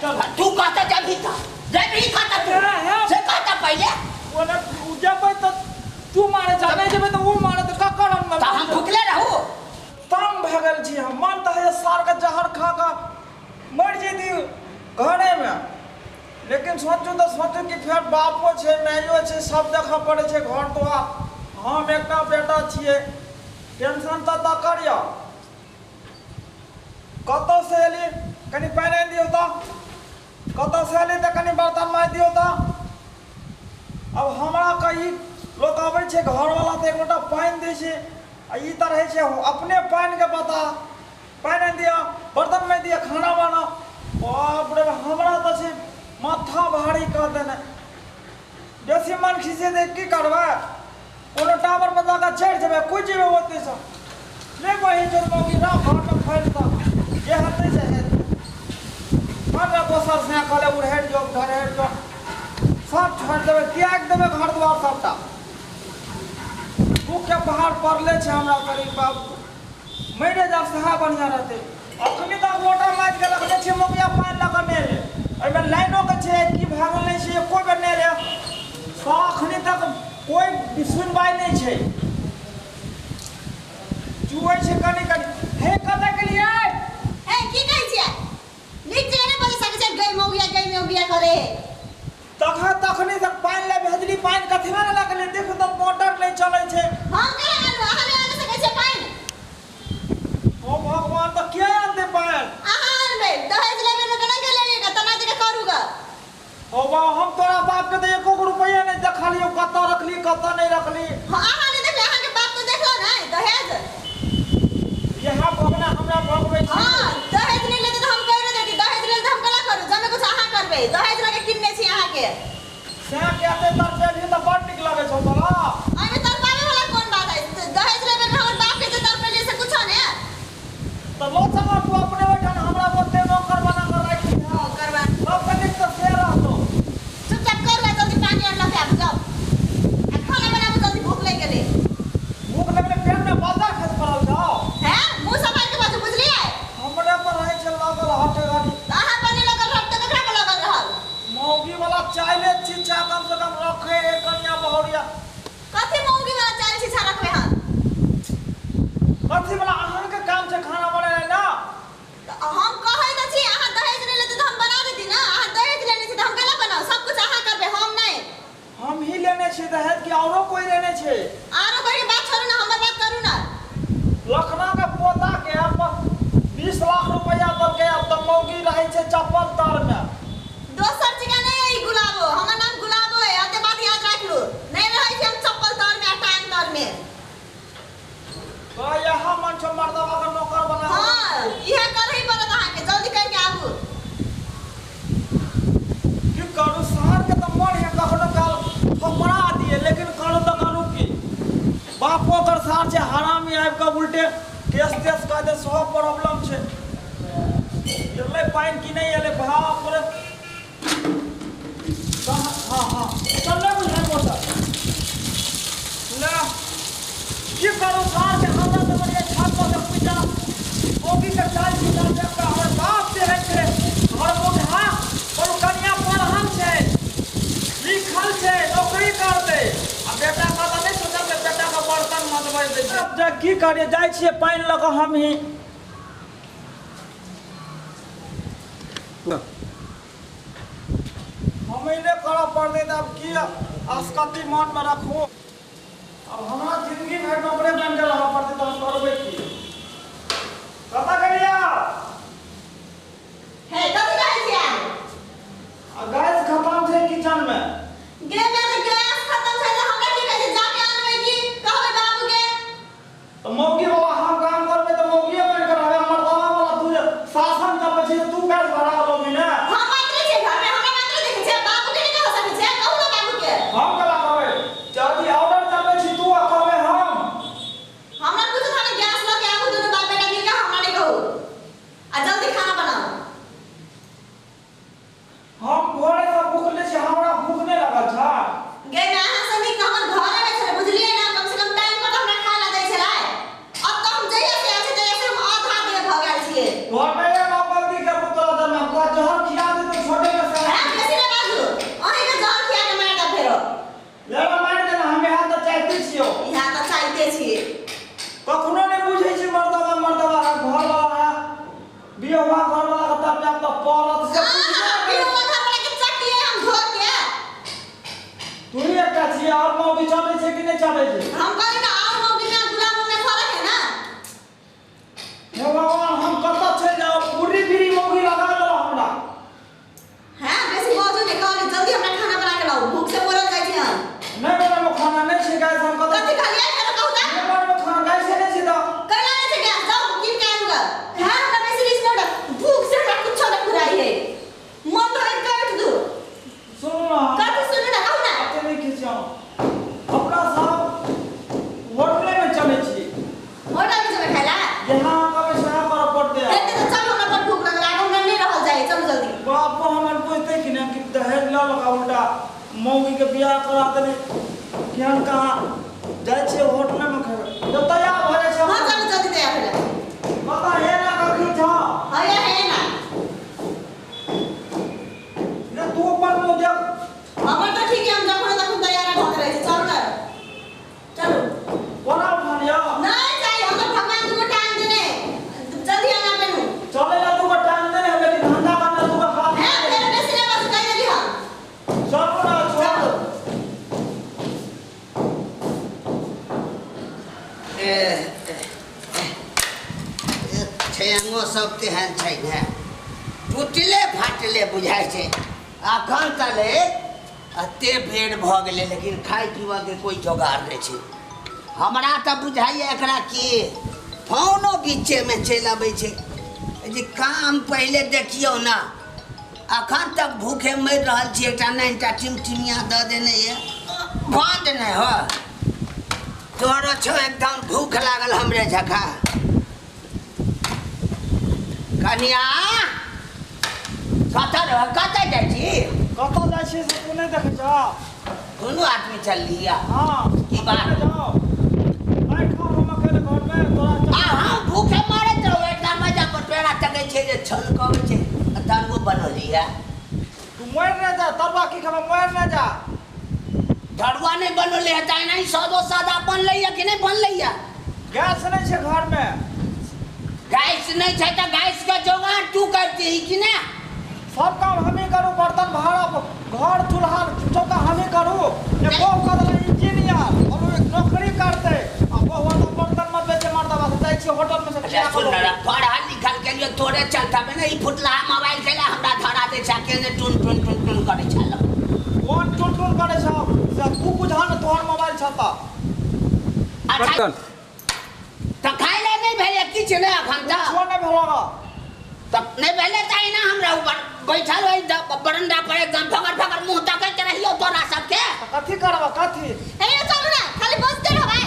तू कहता जबही था, जबही खाता तू। से कहता पहिले। ओने जेबै तऽ तू मारे छ, नहि जेबै तऽ ओ मारे, तऽ ककर हम तऽ हम भुखले रहू? तंग भए गेल छी हम। मन तऽ होइए सारके जहर खा कऽ मरि जैती घरेमे, लेकिन सोचू तऽ सोचू कि फेर बापो छै, माइयो छै, सब देखऽ पड़ै छै घर दुआर। हम एकटा बेटा छियै, टेंशन तऽ तकर यऽ। कतऽसँ एली? कनि पानि आनि दियौ तऽ। कतऽसँ एली तऽ कनि बर्तन माजि दियौ तऽ। आब हमरा कही लोक अबै छै घरवला तऽ एक लोटा पानि दै छै, आ ई तऽ रहै छै अपने पानिके पता। पानि आनि दिअ, बर्तन माजि दिअ, खाना बनाउ। बाप रे, हमरा तऽ छै माथा भारी कऽ देने। बेसी मन खिसेतै की करबै? कोनो टावर पर जाकऽ चढ़ि जेबै, कुदि जेबै ओतहिसँ। नहि बहिन चोद मौगी रह घरमे फैल कऽ, जे हेतै से हेतै। मर दोसर से कहले उड़हरि जो ढरहरि जो, सब छोड़ि देबै, त्यागि देबै घर दुआर सबटा। दुखके पहाड़ पड़ले छै हमरा शरीर पर, मरि जायब सएह बढ़िआँ रहतै। अखनी तक लोटा माजि कऽ रखने छियै, मौगिया पानि लऽ कऽ नहि एलै। एहिमे लाइनोके छै की भए गेल, नहि छै, एको बेर नहि एलै। अखनी तक कोइ सुनवाइ नहि छै। चुऐ छै कनि कनि। हे, कतऽ गेलियै? ए, की कहै छियै? नीक जगह नहि बजै सकै छै? गै मौगिया, गै मौगिया करे। तखन तखनी तक पानि लए भेजली, पानि कथी ने लगलै? देखू तऽ, मोटर नहि चलै छै। हम केना आनू? अहाँ नहि आनि सकै छियै पानि? ओ भगवान, तऽ के आनतै पानि? अहाँ आनबै। दहेज लेबै ने, केना के लेलियै? तना जगह करू ग। ओ बा, हम तोरा बाप के तऽ एको गो रुपैआ नहि देखलियौ, कतऽ रखली कतऽ नहि रखली। हाँ, अहाँ नहि देखले, अहाँके बाप तऽ देखलो नहि दहेज। इएह भगना हमरा भगबै छी। हाँ, दहेज नहि लेते तऽ हम करि देती। दहेज लेल तऽ हम केना करू? जमे कुछ अहाँ करबै। दहेज लगे किनने छी अहाँके। सएह के एते तरपेलही तऽ बड़ नीक लगै छौ तोरा। एहिमे तरपाबै वाला कोन बात है? दहेज लेबे में हमर बाप के जे तरपेलियै से कुछो ने। तऽ लो चल, तू अपने ओहिठाम हमरा ओते नौकर बना कऽ राखि दिहऽ। नौकर बना। सबसँ नीक तऽ से रहतौ। चुपचाप करू आ जल्दी पानि आर लऽ के आबू जाउ, आ खाना बनाबू जल्दी, भूख लागि गेलै। भूख लगलै, पेटमे बज्जर खसि पड़ल छौ। हैं, मुँह सम्हारि के बाजू, बुझलियै? हमरे पर रहै छै लगल हटे घड़ी। तऽ अहाँ पर नहि लगल रहब तऽ ककरा पर लगल रहल? मौगी वाला चाइले छिछा कम से कम रखे है कनिया बहुरिया। कथी मौगी वाला चाइल छिछा रखबै हम? कथी वाला? अहाँके काम छै खाना बनेनाइ ने। तऽ हम कहै तऽ छी, अहाँ दहेज नहि लेतै तऽ हम बना देती ने। अहाँ दहेज लेने छी तऽ हम केना बनाउ? सब कुछ अहाँ करबै, हम नहि। हम ही लेने छी दहेज कि औरो कोई लेने छै? आरो कोई के बात छोड़ू ने, हमर बात करू ने। लखना के पोता के 20 लाख रुपया देलकै, आब तऽ मौगी रहै छै चप्पल तर मे। दोसर चिका नहि है गुलाबो, हमर नाम गुलाबो है, एते बात याद राख लू। नहि रहै छी हम चप्पल तर में आ टांग तर में। तो यह मन छौ मर्दवा के नौकर बना? हाँ, इहे करही पड़त अहाँके, जल्दी करके आबू। की करू, शहर के तऽ मन है कखनो काल थपड़ा दिए, लेकिन करू तऽ करू की? बापो कर सार छै हरामी, आबि कऽ उल्टे केस तेस कह दे, सेहो प्रॉब्लम छै। एलै पानि कि नहि एलै? बाप रे। हाँ हाँ, चलले बुझाइ मोटर ले। की करू सार के, हमरा तऽ बढ़िया छत पर से कुदि जा। मौगी के चाल छिटा देख कऽ हमर बाप जे रहै छै घर मुठा पर, कनिया पढ़ल छै लिखल छै, नौकरी करतै, आ बेटा के तऽ नहि सोचल जे बेटा के बर्तन मजबै दै छै। जे की करियै, जाइ छियै पानि लऽ कऽ हमही। हमे नहि करऽ पड़तै तऽ आब की आसकति मनमे रखू? अब हमरा जिंदगी भरि नौकरे बनि कऽ रहऽ पड़तै तऽ हम करबै की? कतऽ गेलियै? हे, कथी कहै छियै? आ गैस खतम छै किचन मे। गे माय, तऽ गैस खतम छै तऽ हमरा की कहै छै? जाके आनबै की कहबै बाबू के? तऽ मौगी वाला हम काम करबै तऽ मौगिए बनि कऽ रहबै। मर्दाना वाला तू जे शासन चलबै छी, तू गैस भरा लोगी ने? हम मात्र छियै घरमे, हमरा मात्र देखै छियै, बाबू के नहि कह सकै छियै? कहू ने बाबू के। हम केना कहबै? जदि ऑर्डर चलबै छी तू आ कहबै हम? हमरा कुछ थाने, गैस लऽ के आबू दुनू बाप बेटा मिल के, हमरा नहि कहू, आ जल्दी खाना बनाउ। हम भोरे से भूखले छी, हमरा भूख नहि लगल छै? गे माय, अहाँ से नीक तऽ हमर घरे मे छलै, बुझलियै ने? कम से कम टाइम पर तऽ हमरा खाय ला दै छलै। अब तऽ हम जहिया से आयल छी तहिया से हम आधा देह भऽ गेल छियै। घर में एक गलती के पुतला जन्म तोरा जहर खिया दे। चलै छै। हम कहली ना आउ मौगी में गुलाबो में फर्क है ना। हे भगवान, हम कतऽ चलि जाउ? पूरी बीड़ी मौगी लगा देलक हमरा। हैं, बेसी बाजू नहीं, कहली जल्दी हमरा खाना बना के लाओ, भूख से मरल जाइ छी हम। नहि बनेबो खाना, नहि छै गैस, हम कतऽ कथी खालिए खाना कहू त? नहि बनेबो खाना, गैसे नहि छै तऽ। कैला नहीं छै गैस, जाओ कीन के आनु गा। हां, हमरा बेसी रिस नहीं उठा, भूख से हमरा कुछो नहीं फुराई है, मन तो है काट दू। सुनू ना। कथी सुनू ना, कहू ना। एते नहि खिसियाउ, अपना सब होटलेमे चलै छी। होटल में जेबै खाइला? जहाँ कहबै सएह करऽ पड़तै। एते तऽ चलू, हमरा बड़ भूख लगल, आब हमरा नहीं रहल जाइ, चलू जल्दी। बापो हमर बुझतै कि नहि कि दहेज लऽ लऽ उल्टा मौगीके बियाह करा देने। केहन कहाँ जाइ छियै होटलेमे खेबै जब तैयार भऽ जाइ छै। हां, चलू जल्दी तैयार हो जा। कतऽ हे ना कखी छौ? हैया हे ना। रे तू अपन मुँह देख। हमर तऽ ठीक है, हम जखन तखन तैयार भऽ के रहै छी। चलू ना, चलू। कोना उठा लिअ? नहीं चाहिए, हमर भगवान दूगो टांग देने, जल्दी आना पेनू। चलै ला तू टाइम देने, लेकिन धंधा करना तू हाथ। हैं, फेर बेसी नहीं बस कहि देली हम। चलू ना, छोड़। ठेंगो सब तेहन छै ने, टूटले फाटले बुझाइ छै। अखन तले एते बेर भऽ गेलै, लेकिन खाय पीबऽके कोइ जोगाड़ नहि छै। हमरा तऽ बुझाइए एकरा कि फोनो बीचेमे चलि अबै छै जे काम पहिले देखियौ ने। अखन तक भूखे मरि रहल छी। एकटा ने एकटा टिमटिमिया दऽ देने यऽ, बन्द नहि हो। तोरो छौ एकदम भूख लागल हमरे जकाँ। कनिया, कतऽ रह, कतऽ जाइ छी? कतऽ जाइ छियै से तू नहि देखै छह? दुनू आदमी चललियै। हँ। की बात? अकेले जाउ, नहि खाउ हम अकेले घरमे तोरा। आ हम भूखे मरैत रहू, एकटा मजा पर पेड़ा तकै छै जे छलकबै छै आ तरुओ बनौलियै। तू मरि नहि जा, तरुआ की खेबै, मरि नहि जा। तरुआ नहि बनौले है तऽ एनाही सादो सादा बनलैया कि नहि बनलैया? गैस नहि छै घरमे। गैस नहि छै तऽ गैस के जोगाड़ तू करतीही कि ने? सब काम हमही करू, बर्तन भाड़ा, घर, चूल्हा चौका हमही करू? जे बहु कऽ देलै इंजीनियर और ओ नौकरी करतै आ बहु तऽ बर्तन मत बेचे मर्दबा से जाइ छियै होटलमे से अच्छा खिया सुन कऽ। ना, पढ़ल लिखल के लिए तोरे चलता ने। ई फुटलाहा मोबाइल के हमरा धरा दै छै, केने टुन टुन टुन टुन करै छल। कोन टुन टुन करै छौ से तू बुझा ने, तोहर मोबाइल छौ तऽ। अच्छा, तऽ खाइ ले नहि भेलै किछु नहि अखन तऽ? कुछो नहि भेलो रह। तऽ नहि भेलै तऽ एना हमरा ऊपर बैठल ओहि बरंडा पर एकदम फगर फगर मुँह तकैत रहियौ तोरा सबके। तऽ कथी करबऽ, कथी? हे यौ, चलू ना, खाली बजते रहबै।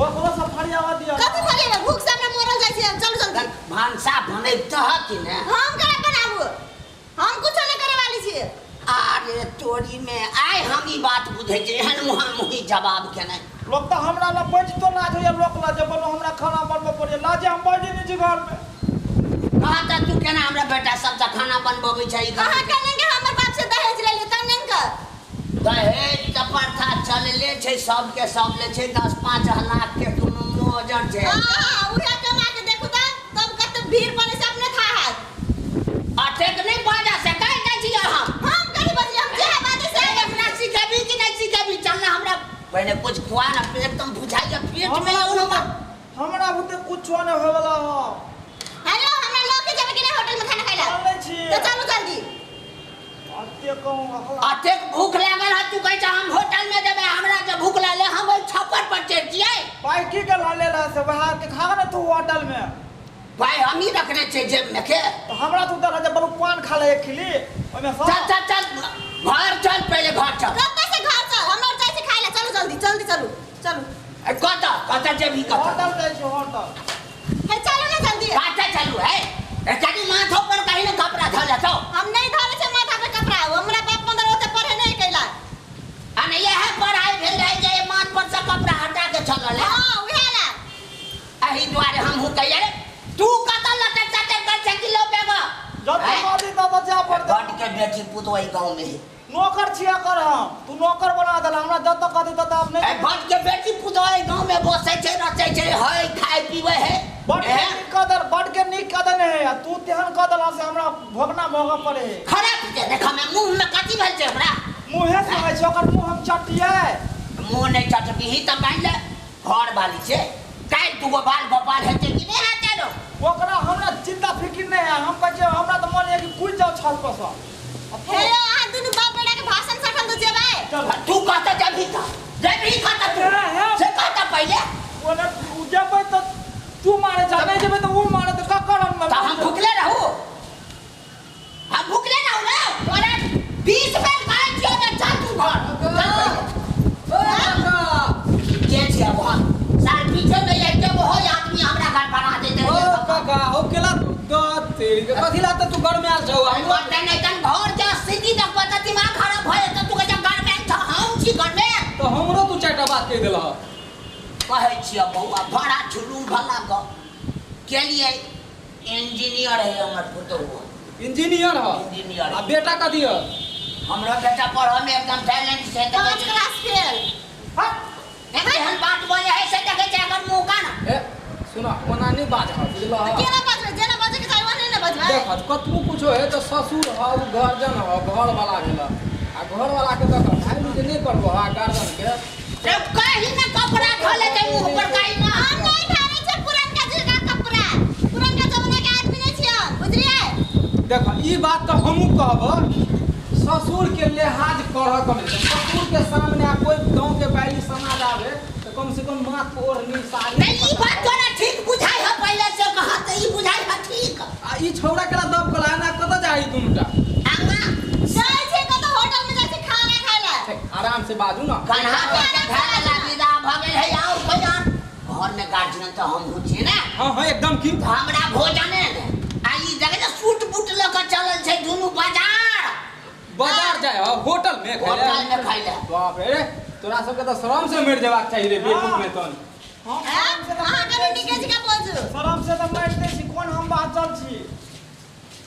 ओकरो सब फरियावा दिअ। कथी फरियाबै? भूख से हमरा मरल जाइ छी हम, चलू जल्दी। भनसा बनैबतह कि ने? हम केना बनाबू? हम कुछो नहीं करे वाली छी। अरे तोरी में आइ हम ई बात बुझै छी, एहन मुहा मुही जवाब केनाइ। लोक तऽ हमरा लग बजितो लाज होइए लोक लग जे बोलो हमरा खाना बनबऽ पड़ैए, लाजे हम बजै नहि छी घरमे। कहा तऽ तू केना हमरा बेटा सब तऽ खाना बनबबै छै ई? अहाँ कहने हमर बाप से दहेज ले लियौ तब ने कर। दहेज तऽ प्रथा चलले छै, सबके सब ले छै, 10-5 लाख के कोनो मोजर छै। हां, उहे कमा के देखू तऽ तब कते भीड़ पड़े से अपने था हाथ। अतेक नहि बाजा से कहि दै छियै हम। हम कथी बजली? हम जे बाजे से। अपना सिखेबी कि नहि सिखेबी? चल ना, हमरा पहिने कुछ खुआ ना, एकदम बुझाइए पेट में हमरा हमरा बुते कुछो नहि होयवला हो। हेलो, हमरा लऽ के जेबै कि नहि होटल में खाना खाइ ला? चलै छी। तऽ चलू जल्दी। अते कहूँ। अतेक भूख लागल है, तू कहै छ हम होटल में जेबै। हमरा जे भूख लागल, हम ओहि छप्पर पर चढ़ि जियै। पाइ की के लऽ लेल से वएह के खा ने तू होटल में। पाइ हमही रखने छियै जेब में के। तऽ हमरा तू देलह जे बोलू पान खा ले एक खिली ओहिमे चल सब। चल चल, घर चल, पहिले घर चल। कतऽ से घर चल? हमरा जाइ छै खाइ ला, चलू जल्दी, जल्दी चलू, चलू। ए, कतऽ कतऽ जेबही, कतऽ? होटल जाइ छी, होटल। हे चलू ना जल्दी। कतऽ चलू है? ए, कनी माथो पर कहीं ने कपड़ा धऽ लेतौ। हम नहीं धरे छै माथा पे कपड़ा, हमरा बाप 15 ओते पढ़े नहीं कैला। आ नहि इएह पढ़ाइ भेल रहै जे माथ पर से कपड़ा हटा के चलल है। हां, उहे ला। एहि दुआरे हमहूँ कहियै रे, तू कतऽ लटक चटक कर छै किलो बेग? जतऽ कहबी ततऽ जाय पड़तै। बड के बेटी पुतोह एहि गाँव में है। नौकर छियै कर हम, तू नौकर बना देला हमरा, जतऽ कहती ततऽ आब ए, नहि। बड के बेटी पुतोह एहि गाँव में बसै छै, रचै छै, है खाय पीबै है। बड के हैं? नीक कऽ देल, बड के नीक कऽ देने है आ तू तेहन कऽ देला से हमरा भोगना भोगऽ पड़े है। खराब छै देखऽ में, मुँह में कथी भेल छै हमरा? मुँहे से होइ छै ओकर मुँह हम चटियै। मुँह नहि चटबिही तऽ मानि ले घर वाली छै काल्हि दूगो बाल गोपाल हेतै कि नहि हेतै रो ओकरा हमरा चिंता फिकिर नहीं है हम कहै छियै हमरा तऽ मन है कि कूद जाओ छत पर से हे यौ अहाँ दुनू बाप बेटा के भाषण सखन तऽ जेबै चल तू कहता जबही तऽ जबही कहता तू हे, हे। से कहता पहिले ओने उ जेबै तऽ तू मारे जा नहीं जेबै तऽ उ मारे तऽ ककर हम तऽ हम भुखले रहू हम भुखले रहू ना तोरा 20 बेर कहै छियौ जे चल तू घर चल पहिले। ओ काका के छियै वहाँ साल पीछे में एक वो आदमी हमरा घर बना देते ओ काका हो केला द तेरी के कथी ला त तू घर में आल छौ हमरो बर्तन नहीं तन घर जा स्थिति तक पता दिमाग खराब भए त तू कहै घर में छ हम छी घर में तो हमरो तू चारिटा बात कहि देलह कहै छियै बौआ बड़ा छुलू भला ग के लिए इंजीनियर है हमर पुतोहु इंजीनियर ह इंजीनियर आ बेटा कथी ह हमरो बेटा पढ़ऽ में एकदम टैलेंट छै तऽ पाँच क्लास फेल एहन बात बजै है से देखै छै एकर मुँह कान ए सुन ओना नहि बाज ह बुझलह केना बजबै जेना बजै के चाही ओहने ने बजबै देख कतबो कुछो है तऽ ससुर ह उ गार्जियन ह घर वाला भेल आ घर वाला के देख भाई जे नहि करबो आ गार्जियन के रे कहीं ना कपड़ा धो लेतै मुँह पर कहीं ना हम नहीं धारै छै पुरनका जुगा कपड़ा पुरनका जमाना के आदमी नहीं छियै बुझलियै देख ई बात तऽ हमहूँ कहब ससुर के लिहाज करऽ कम से कम ससुर के सामने आ कोई गाँव के बाहरी समाज आवे तऽ कम से कम माथ पर ओढ़नी साड़ी नहीं ई बात तोरा ठीक बुझाइ है पहिले से कहा तऽ ई बुझाइ है ठीक आ ई छौड़ा केला दब कला ना कतऽ जाइ दुनूटा आगा जाइ छै कतौ होटल में जाइ छै खाना खाय लए छै, आराम से बाजू ना कन्हा पर के घर ला विदा भऽ गेल है और कोई आन घर में गार्जियन तऽ हमहूँ छियै ने हाँ हाँ एकदम की तऽ हमरा भोजन ने आ ई देखै छै सूट बूट लऽ कऽ चलल छै दुनू बाजार बाजार जाय हो होटल में खाय होटल में खाय लए बाप रे तोरा सबके तऽ शरम से मरि जेबाक चाही रे बेवकूफ में तन हम हैं? शरम से तऽ अहाँ मारि कनि दै नीके छी। जकाँ बाजू शरम से तऽ मारि दै छी कोन हम बाचल छी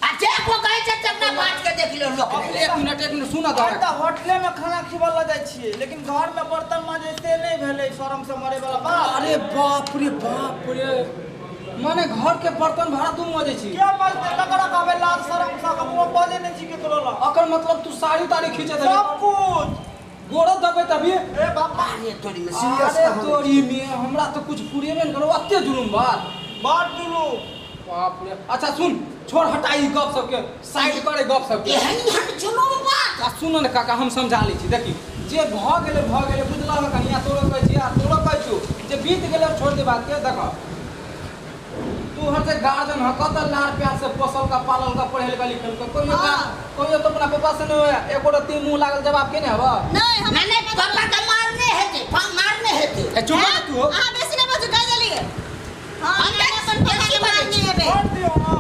आ जे को कहै छै तकरा बात के देख लो लोक एक मिनट एक मिनट सुन आइ तऽ होटले में खाना खिबऽ लऽ जाइ छियै लेकिन घर में बर्तन माजे से नहि भेलै शरम से मरे वाला बात अरे बाप रे बाप रे माने घर के बर्तन भाड़ा तू मजे छी के बजतै ककरा कहबै लाज शरम से ककरो बजै नहि छी केकरो लग अकर मतलब तू साड़ी ताड़ी खींचे सब कुछ गोड़ो दबे तभी ए बाबा अरे तोरी में अरे तोरी में हमरा तो कुछ पुरेबे न करो अते जुलुम बात बड़ दुलू बाप रे अच्छा सुन छोड़ हटाई गप सबके साइड करे गप सबके एहन एहन जुलुम बात आ सुन ने काका हम समझा लै छी देखी जे भऽ गेलै भऽ गेलै बुझलह ने कनिया तोरो कहै छी आ तोरो कहै छियौ जे बीत गेलै छोड़ दे बात के देख तोहर जे गार्जियन ह कत लाड़ प्यार से पोसल का पालल का पढ़ेल का लिखल का कहियो हाँ। कहियो तो अपना पापा से नहीं होया एको रत्ती मुंह लागल जवाब के नहीं हवा नहीं हम नहीं नहीं पापा के मारने हेतै मारने हेतै ए चुप रह तू हो अहाँ बेसी नहि बाजू कहि देलियै हाँ हम हम अपन पापा के बेसी बाजै मारने हेबै छोड़ दियौ ना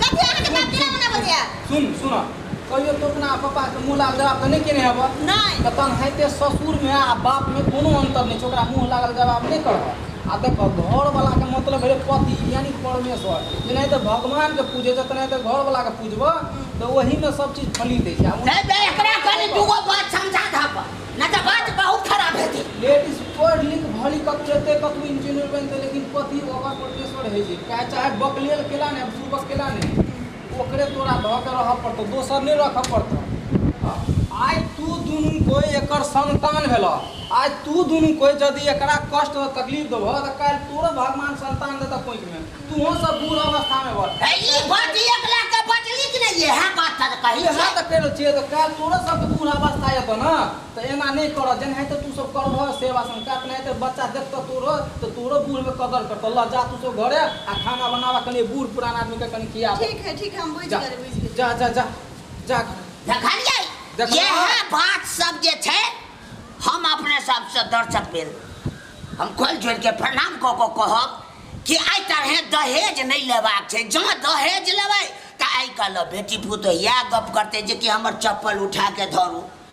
कथी अहाँके बाप केना मना बजैया सुन सुन कहियो तो अपना पापा के मुंह लागल जवाब तऽ नहीं केने हवा नहीं तऽ तनहाइते ससुर में आ बाप में कोनो अंतर नहीं छै ओकरा मुंह लागल जवाब नहीं करब आ देखो घर वाला के मतलब भेलै पति यानी परमेश्वर जेनाहिते भगवान के पूजे छै तेनाहिते घर वाला के पूजब तऽ ओही में सब चीज फली दै छै आ नहीं बे एकरा कनि दूगो बात समझा धप न तऽ बात बहुत खराब हेतै लेडीज पढ़ लिख भली कतबो एतै कतबो इंजीनियर बनतै लेकिन पति ओकर परमेश्वर होइ छै चाहे चाहे बकलेल केला नहि सुबक केला नहि ओकरे तोरा धऽ के रहऽ पड़तौ दोसर नहि रखऽ पड़तौ आइ तू दुनू कोइ एकर संतान भेलह आइ तू दुनू कोइ यदि एकरा कष्ट आ तकलीफ देबह तऽ काल्हि तोरो भगवान संतान देतह कोखिमे तूहो सब बूढ़ अवस्थामे भऽ हे ई बात एक लाख के बचली कि नहीं इएह बात तऽ कहै इएह छियै तऽ कहि रहल छियै तऽ काल्हि तोरो सबके बूढ़ अवस्था एतौ ने तऽ एना नहि करह जेनाहिते तू सब करबह सेवा संस्कार तेनाहिते बच्चा देखतौ तोरो तऽ तोरो बूढ़मे कदर करतौ लऽ जा तू सब घरे आ खाना बनाबह कनि बूढ़ पुरान आदमीके कनि खिया ठीक है ठीक है हम बुझि जा गेलियै बुझि गेलियै जा जा जा जा घरे देखलियै देखलहुँ। इएह बात सब जे छै हम अपने सबसँ दर्शक भेल हम खोल जोड़ि के प्रणाम कऽ कऽ कहब कि एहि तरहे दहेज नहि लेबाक छै जँ दहेज लेबै तऽ आइ काल्हि बेटी पुतोह इएह गप करतै जे कि हमर चप्पल उठा के धरू